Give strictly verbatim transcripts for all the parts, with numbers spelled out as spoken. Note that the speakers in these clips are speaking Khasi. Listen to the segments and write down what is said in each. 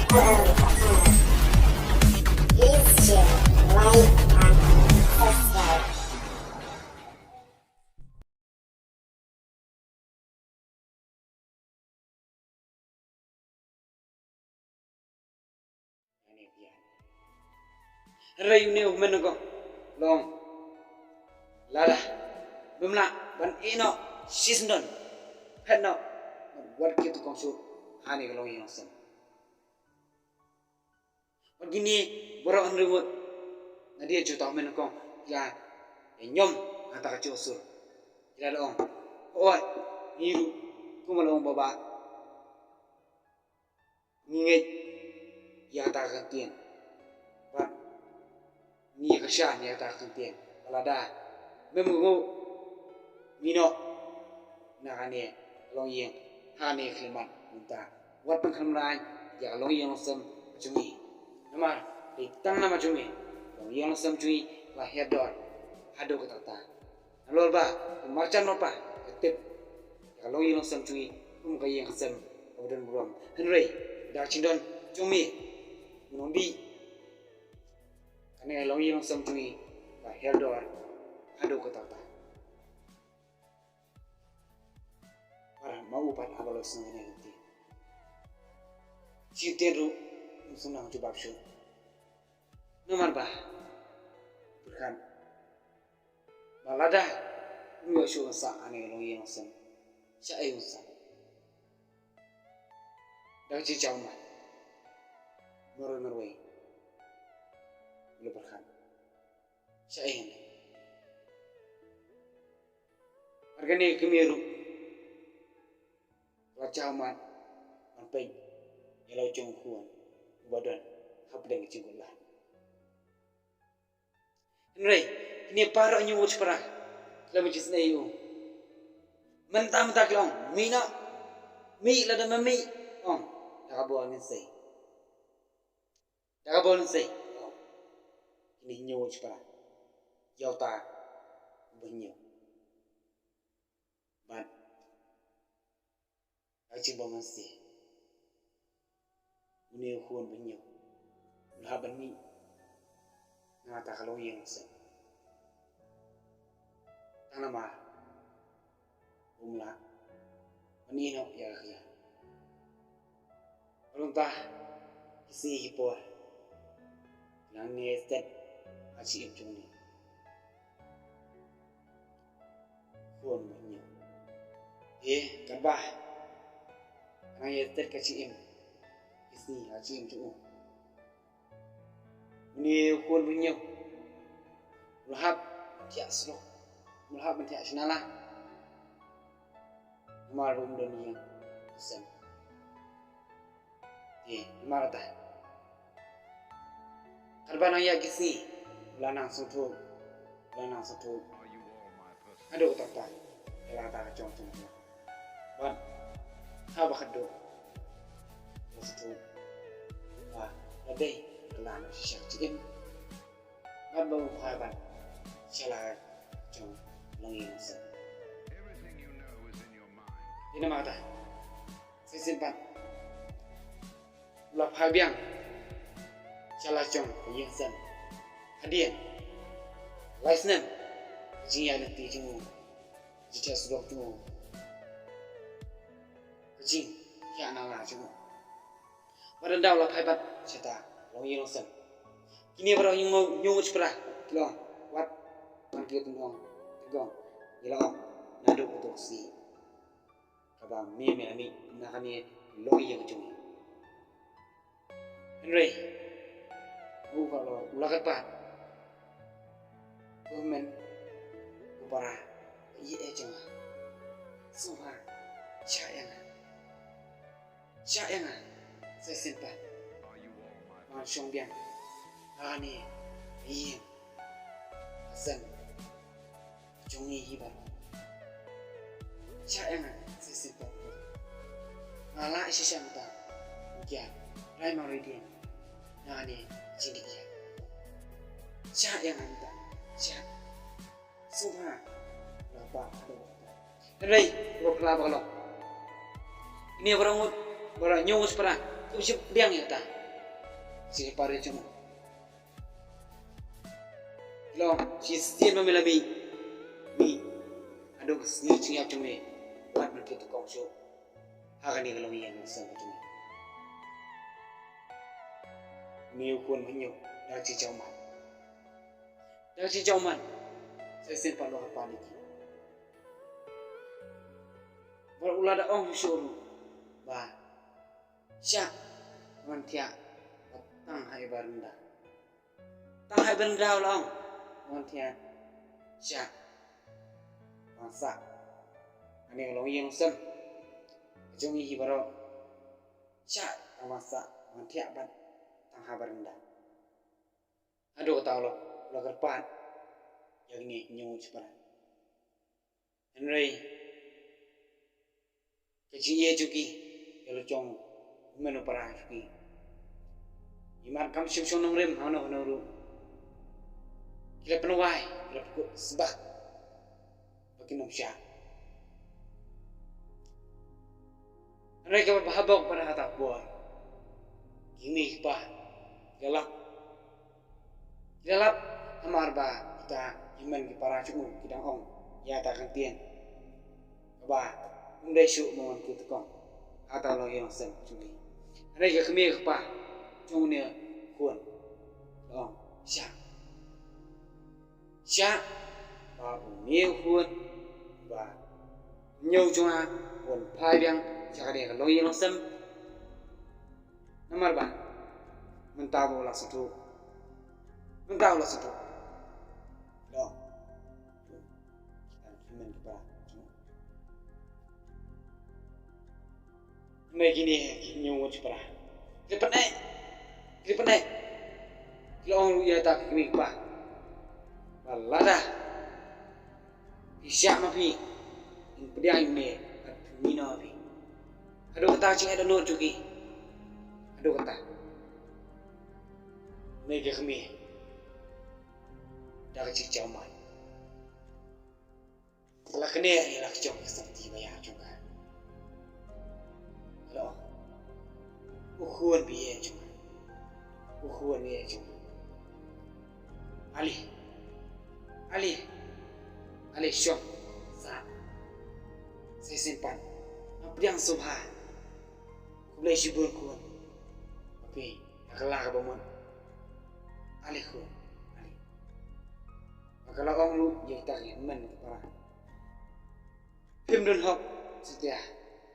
Please share, like and subscribe. Hynrei une u hynmen nyngkong u ong, lada mem lah ban ïeh noh shisyndon, phet noh, wat kiew tyngkong shuh ha kane ka longïing longsem. Bad kine baroh hynriew ngut, naduh jong uta u hynmen nyngkong, ki la ïañiom ha kata ka jong u sur. Ki la ong, hooid, ngi ruh kumba la ong u Bah Bah, ngi ngeit ïa kata ka ktien. Bad ngi ïa kyrshan ïa kata ka ktien. Bad lada mem nguh, mih noh na kane ka longïing, ha kane ka khyllipmat mynta. Wat pynkhlem raiñ ïa ka longïing longsem ka jong ngi. Namar dei tang namar jong me ka longïing longsem jong ngi ka la hiar dor haduh katta katta. Nalor ba u marjan Mawpar ka tip ïa ka longïing longsem jong ngi kum ka ïing ka sem kaba don burom. Hynrei da ka jingdon jong me, u nongdih, kane ka longïing longsem jong ngi ka la hiar dor haduh katta katta. Bad ma u pat haba la sngew kane ka ktien, shiteng ruh um sngewthuh jubab shuh. Namar ba u pyrkhat ba lada um ïoh shuh ban sah ha kane ka longïing longsem, shaei un sah? Da ka jingjaw ummat marwei marwei u la pyrkhat, shaei un leh? Bad kane ka kmie ruh ka la jaw ummat ban peit ïa la u jong u khun uba don hapdeng ka jingkut lad. Hynrei kine baroh hynñiew ngut shipara ki la ban jingshaniah ïa u. Mynta mynta ki la ong, mih noh, mih, lada mem mih, ong, da ka bor ngin sei. Da ka bor ngin sei, ong kine hynñiew ngut shipara ïa uta uba hynñiew. Bad ha ka jingbymman shisha, une u khun ba hynñiew u la hap ban mih na kata ka longïing longsem, tang namar um lah ban ïeh noh ïa ka khia. Bad kumta ki sngi ki por ki la nang ïaid stet ha ka jingim jong une u khun ba hynñiew. Te katba ka nang ïaid stet ka jingim, ki sngi ha ka jingim jong u, une u khun ba hynñiew u la hap ban thiah surok, u la hap ban thiah sha nala, namar ba um don ïing sem. Te namar kata, katba nang ïaid ki sngi u la nang sngewthuh, u la nang sngewthuh haduh katta katta ïa la kata ka jong ka jingmut. Bad haba khatduh u la sngewthuh ba la dei ka la noh shisha ka jingim, bad ba u phai ban sha la ka jong ka longïing longsem. Te namar kata, sa shisien pat u la phai biang sha la jong ka ïing sem. Hadien lai snem, ka jingïaid lynti jong u, ka jingthiah surok jong u, ka jingthiah nala jong u, bad ynda u la phai pat sha kata ka longïing longsem, kine baroh hynñiew ngut shipara ki la ong, wat ban kiew tyngkong, tyngkong, ngi la ong naduh kato ka sngi kaba me me la mih na kane ka longïing ka jong ngi. Hynrei u ka la, u la kyrpad, ko hynmen ko para, ka ïeit jong nga, sngewbha shah ïa nga, shah ïa nga sa shisien pat, ban shong biang ha kane ka ïing ka sem jong ngi hi baroh. Shah ïa nga sa shisien pat. Nga lah shisha mynta ban kiar rai marwei dien na kane ka jingkit kiar. Shah ïa nga mynta, shah. Sngewbha. Naba haduh kata, hynrei baroh phylla ba ka long, kine baroh ngut, baroh hynñiew ngut shipara kim shym pdiang ïa kata. Shi pari chung. Long, shi sien ma me la mih. Mih. Haduh ka sngi jingïap jong me. Wat ban kit kong shuh. Ha kane ka longïing longsem jong me. Une u khun u hynñiew da ka jingjawman. Da ka jingjawman. Sa shisien pat u la kyrpad ïa ki. Bad u la da ong shuh ruh ba shah, ngan thiah tang ha i baranda. Tang ha i baranda u la ong, ngan thiah shah, ban sah. Kane ka longïing longsem ka jong ngi hi baroh. Shah, tang ban sah, ngan thiah bad tang ha baranda. Haduh katta u la, u la kyrpad ïa kine ki hynñiew shipara. Hynrei ka jingïeit jong ki ïa la jong u hynmen u para jong ki, imat kam shym shong nongrim hano hano ruh, ki la pynwai, ki la pynkut sbak ba kin ym shah. Hynrei kaba bha bok pat ha kata ka por, ki kmie ki kpa ki la lap. Ki la lap, namar ba kita ki hynmen ki para jong u ki dang ong ïa kata ka ktien kaba ym dei shuh ba ngan kiew tyngkong ha kata ka longïing longsem jong ngi. Hynrei ka kmie ka kpa jong une u khun la ong, shah. Shah, ba une u khun ba hynñiew jong nga u wan phai biang sha kane ka longïing longsem. Namar ba mynta ba u la sngewthuh. Mynta u la sngewthuh. Long. Kita ki hynmen ki para. Hynrei kine ki hynñiew ngut shipara ki la pyneh. Ki la pyneh. Ki la ong ruh ïa kita ki kmie ki kpa ba lada phi shah ma phi, ngin pdiang ïa une bad phin mih noh ma phi. Haduh katta ka jingeh dohnud jong ki. Haduh katta. Une ka kmie da ka jingjawman ka la knieh ïa la ka jong ka sangti ba ïa jong ka. Ka la ong, u khun ba ïeit jong nga, u khun ba ïeit jong nga, ale, ale, ale shong sah. Sa shisien pat nga pdiang sngewbha. Khublei shibun khun. Phi, ka la ka ba mut. Ale khun, ale. Ka la ong ruh ïa kita ki hynmen ki para, phim don hok satia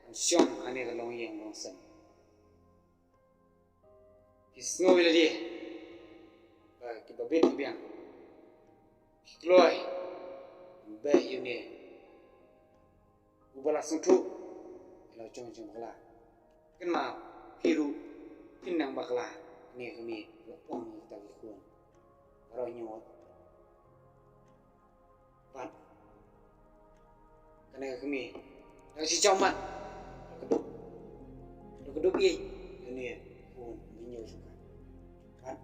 ban shong ha kane ka longïing longsem. Phi sngew ïa lade ba kiba bit kiba biang ki kloi ban beh ïa une uba la sngewthuh ïa la jong jong bakla. Kynmaw, phi ruh phin nang bakla. Kane ka kmie la ong ïa kita ki khun baroh hynñiew. Bad kane ka kmie da ka jingjawman la kdup, la kdup ïa une u khun ba hynñiew jong ka. Bad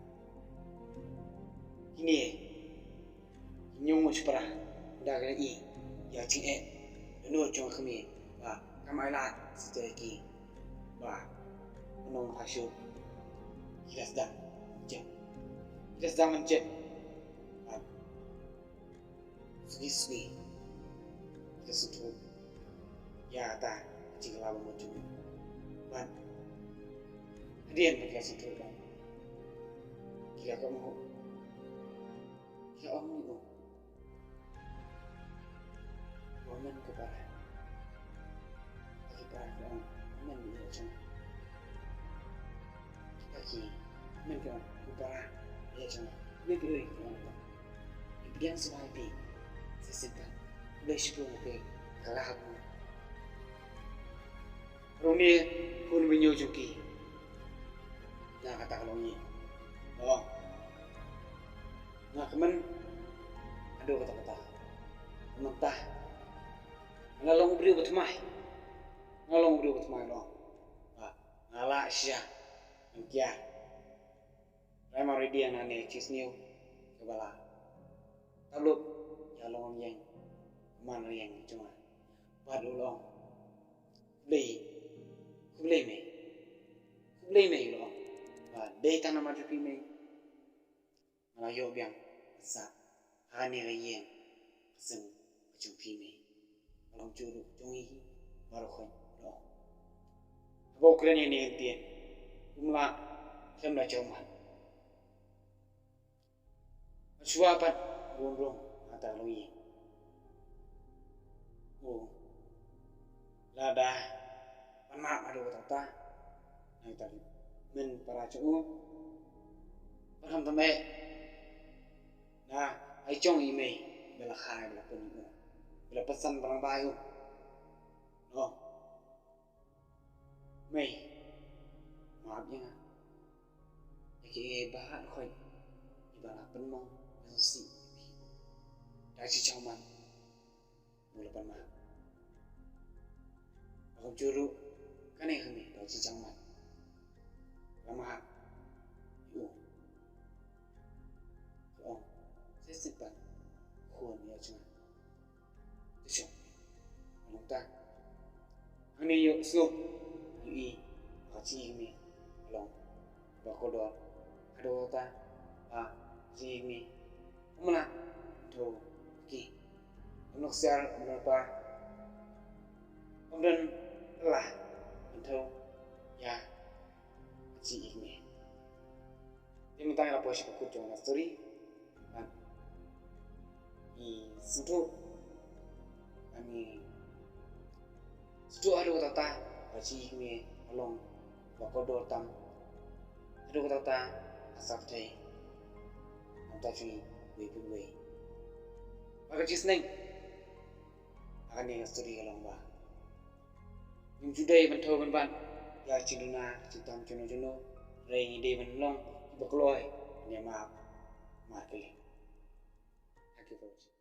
kine ki hynñiew ngut shipara da ka la i ïa ka jingeh dohnud jong ka kmie ba kam ailad satia ïa ki ba u nongpynshoi. Ki la sdang jep, ki la sdang ban jep. Bad suki suki ki la sngewthuh ïa kata ka jingkylla ba mut jong u. Bad hadien ba ki la sngewthuh, ki la kohnguh, ki la ong ïa u, u hynmen u para. Ki para ki ong, u hynmen u ïeit jong nga. Ki para ki ong, u para u ïeit jong nga. Ngi pdiang sngewbha ïa phi. Sa shisien pat khublei shibun ïa phi. Ka la hap. Ruh une u khun ba hynñiew jong ki na kata ka longïing, la ong, nga kmen haduh katta katta. Mynta nga la long u briew ba thymmai. Nga la long u briew ba thymmai, la ong. Ba nga lah shisha ban kiar. Rai marwei dien hangne shi sniew kaba la tap lut ïa ka longïing, man ïing jong nga. Bad u la ong, khublei, khublei mei, khublei mei, u la ong. Ba dei tang namar jong phi mei nga la ïoh biang ban sah ha kane ka ïing ka sem ka jong phi mei. Ka long jong ruh jong i baroh khoit. Haba u kren ïa kane ka ktien, um lah khlem da jawman. Shuwa pat bun rung hangta ka longïing. U la da pan map haduh katta katta na kita ki mynpara jong u. Bad khamtam eh na ai jong i mei ba la kha, ba la pynïoh, ba la pynsan, ba la bai u. No. Mei, map ïa nga ïa kiei kiei baroh khoit kiba nga pynmong ban sngewsih ïa phi. Da ka jingman u la pan map. Bad kumjuh ruh kane ka mei da ka jingman la map ïa u. Ka ong, sa sngewbha khun ïa jong nga. Te shong. Nangta hangne ïohsngew ïa i ba ka jingim i ka long ba kordor. Haduh katta ba ka jingim i um lah ban thew ki, um nuksa, um nukpa, um don la ban thew ïa ka jingim i. Te mynta ngi la poi sha ka kut jong ka story. Ngi sngewthuh, ngi sngewthuh haduh katta katta ba ka jingim i ka long ba kordor tam. Haduh katta katta ka sngewthuh namar jong ngi iwei pa iwei. Bad ka jingsneng ha kane ka story ka long ba ngim ju dei ban thew ban bat ïa ka jingduna jingtam jongno jongno, hynrei ngi dei ban long kiba kloi ban ïa map markylliang. Thank you for watching.